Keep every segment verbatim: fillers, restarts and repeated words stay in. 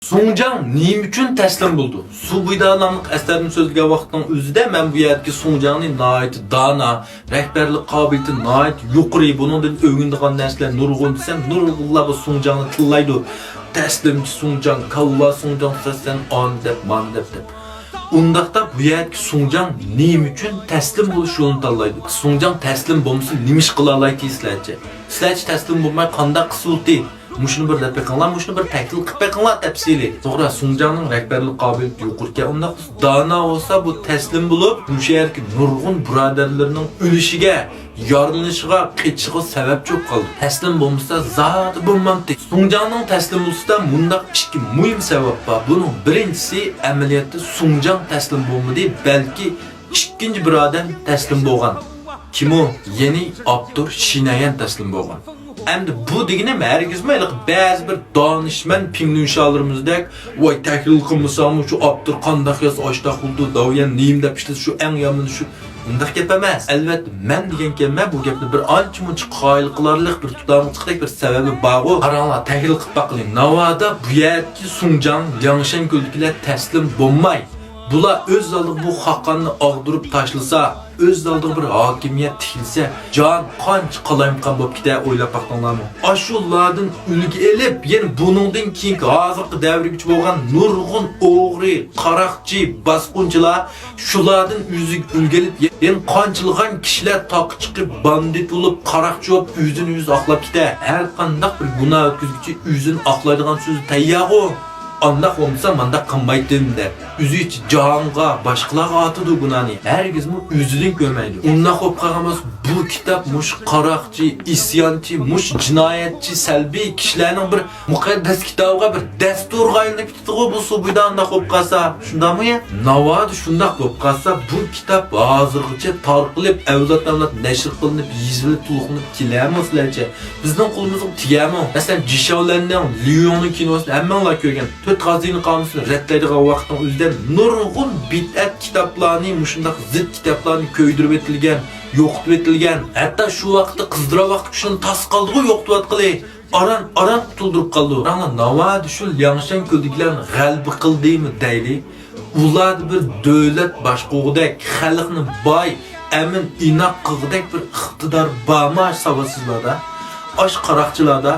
سۇڭجاڭ نېمە ئۈچۈن تەسلىم بولىدۇ؟ سۇ بويىدا ناملىق ئەسەرنى سۆزلىگەن ۋاقىتنىڭ ئۆزىدە مەن بۇ يەردىكى سۇڭجاڭنى ناھايىتى دانا، رەھبەرلىك قابىلىيىتى ناھايىتى يۇقىرى، بۇنىڭدىن ئۆگىنىدىغان نەرسىلەر نۇرغۇن دېسەم، نۇرغۇنلار بۇ سۇڭجاڭنى تىللايدۇ. تەسلىمچى سۇڭجاڭ، كالۋا سۇڭجاڭ، سەن ئانى دەپ، مانى دەپ، دەپ. ئۇنداقتا بۇ يەردىكى سۇڭجاڭ نېمە ئۈچۈن تەسلىم بولۇش يولىنى تاللايدۇ؟ سۇڭجاڭ تەسلىم بولمىسا نېمە ئىش قىلالايتتى سىلەرچە؟ سىلەرچە تەسلىم بولماي قانداق قىلسىۋىدى؟ مۇشۇنى بىر دەپ بېقىڭلار، مۇشۇنى بىر تەھلىل قىلىپ بېقىڭلار تەپسىلىي. توغرا، سۇڭجاڭنىڭ رەھبەرلىك قابىلىيىتى يۇقىرىكەن، ئۇنداق دانا بولسا بۇ تەسلىم بولۇپ، مۇشۇ يەردىكى نۇرغۇن بۇرادەرلىرىنىڭ ئۆلۈشىگە، يارىلىنىشىغا، قېچىشىغا سەۋەبچى بولۇپ قالدى. تەسلىم بولمىسا زادى بولمامتى. سۇڭجاڭنىڭ تەسلىم بولۇشىدا مۇنداق ئىككى مۇھىم سەۋەب بار. بۇنىڭ بىرىنچىسى، ئەمەلىيەتتە سۇڭجاڭ تەسلىم بولمىدى، بەلكى ئىككىنچى بىر ئادەم تەسلىم بولغان. كىم ئۇ؟ يەنى ئاپتور شىنەيەن تەسلىم بولغان. ئەمدى بۇ دېگىنىم ھەرگىزمۇ ھېلىقى بەزى بىر دانىشمەن پىڭلۈنشالىرىمىزدەك، ۋاي، تەھلىل قىلمىساڭمۇ شۇ ئاپتور قانداق يازسا ئاشۇنداق بولىدۇ، داۋيەن نېمە دەپ ئىشلىسە شۇ ئەڭ يامىنى شۇ. ئۇنداق گەپ ئەمەس. ئەلۋەتتە، مەن دېگەن گەپمەن بۇ گەپنى بىر ئانچە-مۇنچە قايىل قىلارلىق، بىر تۇتامغا چىقتەك بىر سەۋەبى بارغۇ. قاراڭلار، تەھلىل قىلىپ باققىلى. ناۋادا بۇ يەردىكى سۇڭجاڭ، لياڭشەن كۆلىدىكىلەر تەسلىم بولماي، بۇلار ئۆز ئالدىغا بۇ خاقاننى ئاغدۇرۇپ تاشلىسا، ئۆز ئالدىغا بىر ھاكىمىيەت تىكلىسە، جاھان قانچە قالايمىقان بولۇپ كېتەر، ئويلاپ باقتىڭلارمۇ؟ ئاشۇلاردىن ئۈلگە ئېلىپ، يەنە بۇنىڭدىن كېيىنكى ھازىرقى دەۋرگىچە بولغان نۇرغۇن ئوغرى، قاراقچى، باسقۇنچىلار شۇلاردىن ئۆزىگە ئۈلگە ئېلىپ، يەنە قانچىلىغان كىشىلەر تاغقا چىقىپ، باندىت بولۇپ، قاراقچى بولۇپ، ئۆزىنى ئۆزى ئاقلاپ كېتەر. ھەر قانداق بىر گۇناھ ئۆتكۈزگۈچى ئۆزىنى ئاقلايدىغان سۆزى تەييارغۇ. ئانداق بولمىسا مانداق قىلمايتتىم دەپ، ئۆزىچە جاھانغا، باشقىلارغا ئاتىدۇ گۇناھنى. ھەرگىزمۇ ئۆزىدىن كۆرمەيدۇ. ئۇنداق بولۇپ قالغان بولسا، بۇ كىتاب مۇشۇ قاراقچى، ئىسيانچى، مۇشۇ جىنايەتچى، سەلبىي كىشىلەرنىڭ بىر مۇقەددەس كىتابىغا بىر دەستۇرغا ئايلىنىپ كېتىدىغۇ بۇ سۇ بويىدا ئانداق بولۇپ قالسا. شۇنداقمۇ يا؟ ناۋادا شۇنداق بولۇپ قالسا، بۇ كىتاب ھازىرغىچە تارقىلىپ، ئەۋلاد-ئەۋلاد نەشر قىلىنىپ، يېزىلىپ، تولۇقلىنىپ كېلەرمۇ سىلەرچە؟ بىزنىڭ قولىمىزغا تېگەرمۇ؟ مەسىلەن، جىشاۋلەننىڭ، ليۇڭنىڭ كىنوسىنى ھەممىڭلار كۆرگەن. تۆت خازىنە قامۇسىنى رەتلەيدىغان ۋاقىتنىڭ ئۆزىدە نۇرغۇن بىدئەت كىتابلارنى، مۇشۇنداق زىت كىتابلارنى كۆيدۈرۈۋېتىلگەن، يوقىتىۋېتىلگەن. ھەتتا شۇ ۋاقىتتا قىزدىرار ۋاقتى كۈچىنى تاس قالدىغۇ يوقىتىۋاتقىلى. ئاران، ئاران قۇتۇلدۇرۇپ قالىدۇ. قاراڭلار، ناۋادا شۇ لياڭشەن كۆلدىكىلەرنى غەلىبە قىلدىمۇ دەيلى. ئۇلاردا بىر دۆلەت باشقۇرغۇدەك، خەلقنى باي، ئەمىن، ئىناق قىلغۇدەك بىر ئىقتىدار بارمۇ ئاشۇ ساۋاتسىزلاردا؟ ئاشۇ قاراقچىلاردا؟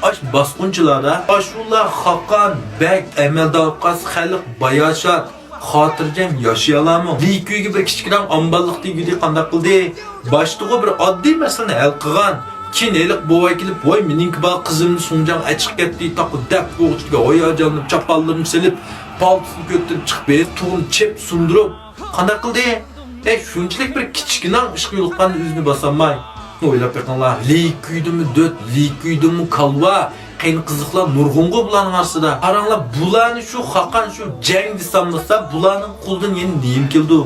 ئاشۇ باسقۇنچىلاردا؟ ئاشۇلار خاقان، بەگ، ئەمەلدار بولۇپ قالسا خەلق باياشات، خاتىرجەم ياشىيالامۇ؟ لىكۈيگە بىر كىچىككىنە ئامباللىق تېگىدى، قانداق قىلدى؟ باشتىغۇ بىر ئاددىي مەسىلىنى ھەل قىلغان. كېيىن ھېلىقى بوۋاي كېلىپ، ۋاي، مېنىڭكى بالا قىزىمنى سۇڭجاڭ ئەچىقىپ كەتتى، تاقا دەپ بوغۇچىدىكى ھاياجانلىنىپ، چاپانلىرىنى سېلىپ، پالتىسىنى كۆتۈرۈپ چىقىپ، تۇغىنى چېپ سۇندۇرۇپ، قانداق قىلدى؟ ئەي، شۇنچىلىك بىر كىچىككىنە ئىشقا يولۇققاندا ئۆزىنى باسالماي. ئويلاپ بېقىڭلار، لىكۈيدىمۇ دۆت، لىكۈيدىمۇ كالۋا، قېنى قىزىقلار نۇرغۇنغۇ بۇلارنىڭ ئارىسىدا. قاراڭلار، بۇلارنى شۇ خاقان شۇ جەڭ دېساملىسا، بۇلارنىڭ قولىدىن يەنە نېمە كېلىدۇ؟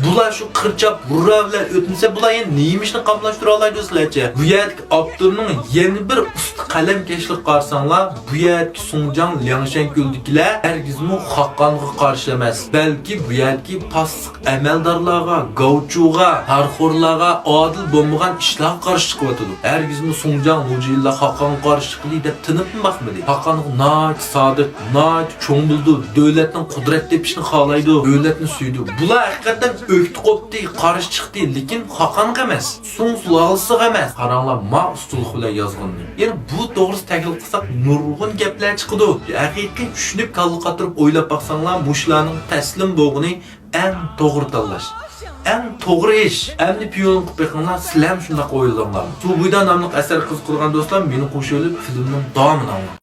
بۇلار شۇ قىرچاپ ھۇررا بىلەن ئۆتمىسە، بۇلار يەنە نېمە ئىشنى قاملاشتۇرالايدۇ سىلەرچە؟ بۇ يەردىكى ئاپتورنىڭ يەنە بىر ئۇستا قەلەمكەشلىكىگە قارىساڭلار، بۇ يەردىكى سۇڭجاڭ، لياڭشەن كۆلدىكىلەر ھەرگىزمۇ خاقانغا قارشى ئەمەس، بەلكى بۇ يەردىكى پاسسىق ئەمەلدارلارغا، گاۋچۇغا، ھارخورلارغا، ئادىل بولمىغان ئىشلارغا قارشى چىقىۋاتىدۇ. ھەرگىزمۇ سۇڭجاڭ، لۇجىنلار خاقانغا قارشى چىقىلى دەپ تىنىپمۇ باقمىدى. خاقانغا ناھايىتى سادىق، ناھايىتى چوڭ بىلىدۇ، دۆلەتنىڭ قۇدرەت تېپىشىنى خالايدۇ، دۆلەتنى سۆيىدۇ. بۇلار ھەقىقەتەن ئۆكتە قوپتى، قارشى چىقتى، لېكىن خاقانغا ئەمەس، سۇڭ سۇلالىسىغا ئەمەس. قاراڭلار، ما ئۇستىلىق بىلەن يازغىنىنى. يەنە بۇ توغرىسىدا تەھلىل قىلساق، نۇرغۇن گەپلەر چىقىدۇ. ھەقىقىي چۈشىنىپ، كاللا قاتۇرۇپ ئويلاپ باقساڭلار، مۇشۇلارنىڭ تەسلىم بولغىنى ئەڭ توغرا تاللاش. ئەڭ توغرا ئىش. ئەمدى پىيونىڭ قىلىپ بېقىڭلار، سىلەرمۇ شۇنداق ئويلىدىڭلارمۇ؟ سۇ بويىدا ناملىق ئەسەرگە قىزىقىدىغان دوستلار، مېنى قوشۇۋېلىپ، فىلىمنىڭ داۋامىنى ئاڭلاڭ.